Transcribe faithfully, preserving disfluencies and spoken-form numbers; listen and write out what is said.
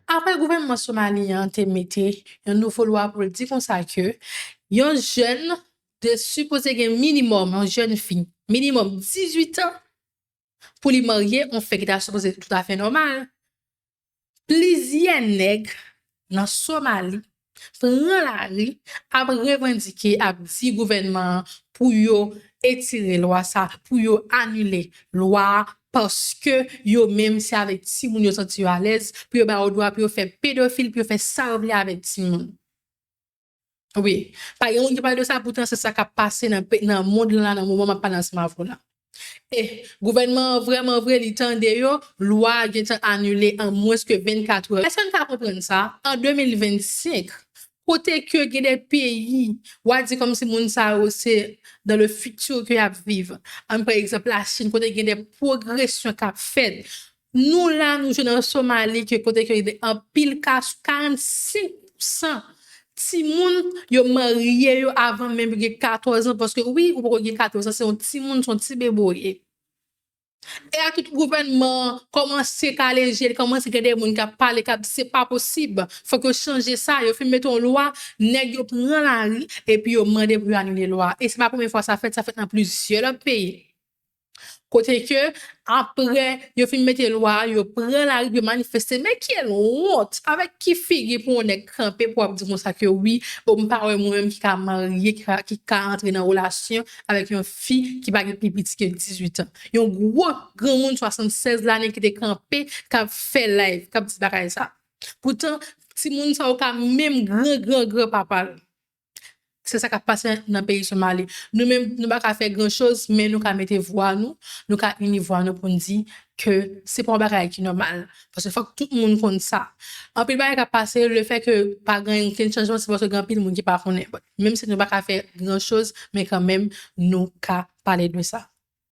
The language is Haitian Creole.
Apre gouvènman Somali an te mete yon nouvo lwa pou l di konsa ke yon jèn te sipoze gen minimòm, yon jèn fi, minimòm dizuit an pou li marye, yon fè ki ta sipoze toutafè nòmal. Plizyè nèg nan Somali pran lari ap revandike, ap di gouvènman an pou yo etire lwa sa, pou yo anile lwa a, paske yo menm se avèk timoun yo santi yo alèz, pou yo ba yo dwa pou yo fè pedofil, pou yo fè sa yo vle avèk timoun. Wi, pa gen moun ki pale de sa, poutan se sa k ap pase nan, pe- nan mond lan la nan moman m ap pale ansanm avè w la. E gouvènman an vrèman vre, li tande yo, lwa a gentan anile an mwens ke vennkat è. Èske n ka konprann sa? An de mil vennsenk, kote ke gen de peyi, w a di kòmsi moun sa yo se dans le futur ke y ap viv. Ann pran egzanp Lachin, kote gen de pwogresyon k ap fèt. Nou la, nou jwenn an Somali ke kote ke gen anpil ka, karannsenk pousan timoun yo marye yo avan menm yo gen katòz an, paske wi, ou poko gen katòz an, se yon timoun, se yon ti bebe w ye. E a tout gouvènman an kòmanse kale je l, kòmanse gen de moun k ap pale, k ap di se pa posib, fòk yo chanje sa, yo fin mete yon lwa, nèg yo pran lari, epi yo mande pou yo anile lwa a. E se pa premye fwa sa fèt, sa fèt nan plizyè lòt peyi. Kote ke, apre yo fin mete lwa a, yo pran lari, yo manifeste. Men ki wont, avèk ki figi pou yon nèg kanpe pou ap di konsa ke wi, o m pa wè mwen menm ki ka marye, ki ka, ki ka antre nan relasyon avèk yon fi ki pa gen pi piti ke dizuit an. Yon gwo granmoun swasannsèz lane ki te kanpe, k ap fè live, k ap di bagay sa. Poutan, timoun sa yo ka menm gran, gran, gran papa l. Se sa k ap pase nan peyi Somali. Nou menm, nou pa ka fè gran choz, men nou ka mete vwa nou, nou ka ini vwa nou pou n di ke se pa yon bagay ki nòmal. Paske fòk tout moun konn sa. Anpil bagay k ap pase, lefètke pa gen okenn chanjman, se paske gen anpil moun ki pa konnen. But, menm si nou pa ka fè gran choz, men kanmenm, nou ka pale de sa.